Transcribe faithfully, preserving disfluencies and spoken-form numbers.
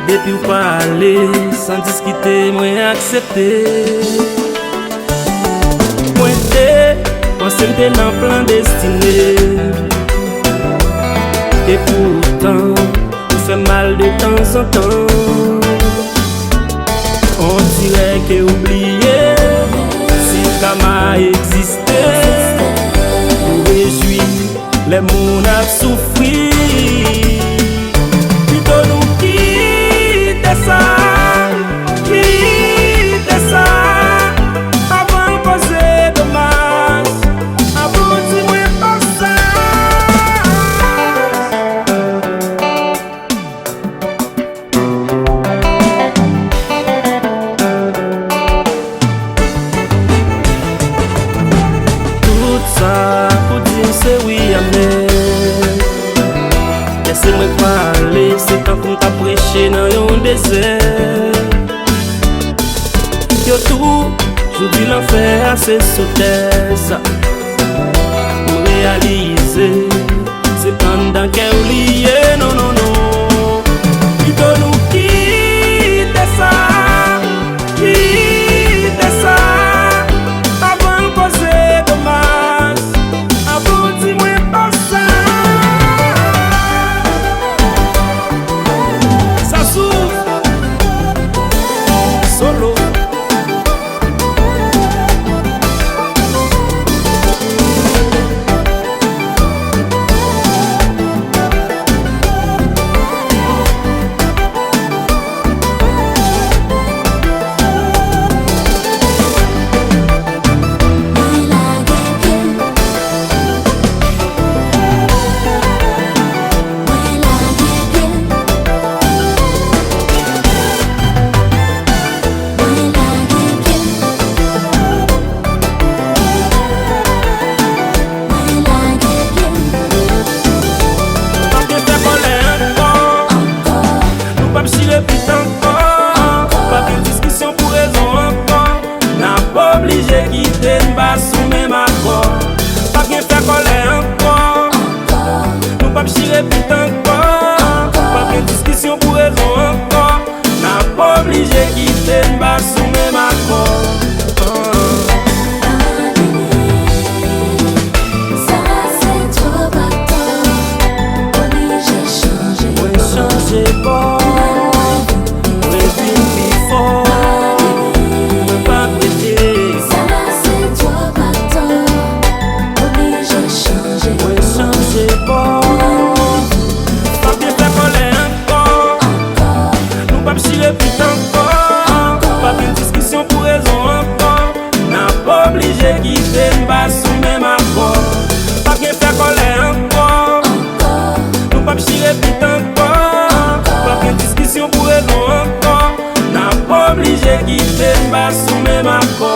Depi w pale san diskite, mwen aksepte. Mwen te panse m te nan plan destine m. Epoutan, ou fè m mal de tanzantan. On dirè ke w bliye si kama egziste. Ou rejwi lè moun ap soufri. Pito nou kite sa, kite sa, avan l koze domaj, avan w di mwen pa sa. Tout sa pou di m se wi amè. Lè se mwen k pale, se tankou m t ap preche nan yon dezè. Yo toujou di lanfè a se sou tè sa. M reyalize se anndan kè w li ye, non, non, non. Pito nou kite sa, kite sa, avan l koze domaj, avan w di mwen pa sa. Sasou, solo. Pa gen fè kòlè ankò. Nou p ap chire pit ankò. Pa gen diskisyon pou rezon ankò. N ap oblije kite n pa sou menm akò. Pa gen fè kòlè ankò. Nou p ap chire pit ankò. Pa gen diskisyon pou rezon ankò. N ap oblije kite n pa sou menm akò. Sa se twòp atò. Oblije chanje bò. Mwen chanje bò. Mwen vin pi fò. Mwen p ap rete. Sa se twòp atò. Oblije chanje bò. Mwen chanje bò. Pa gen fè kòlè ankò. Nou p ap chire pit ankò. Pa gen diskisyon pou rezon ankò. N ap oblije kite n pa sou menm akò. Pa gen fè kòlè ankò. Nou p ap chire pit ankò. Pa gen diskisyon pou rezon ankò. N ap oblije kite n pa sou menm akò.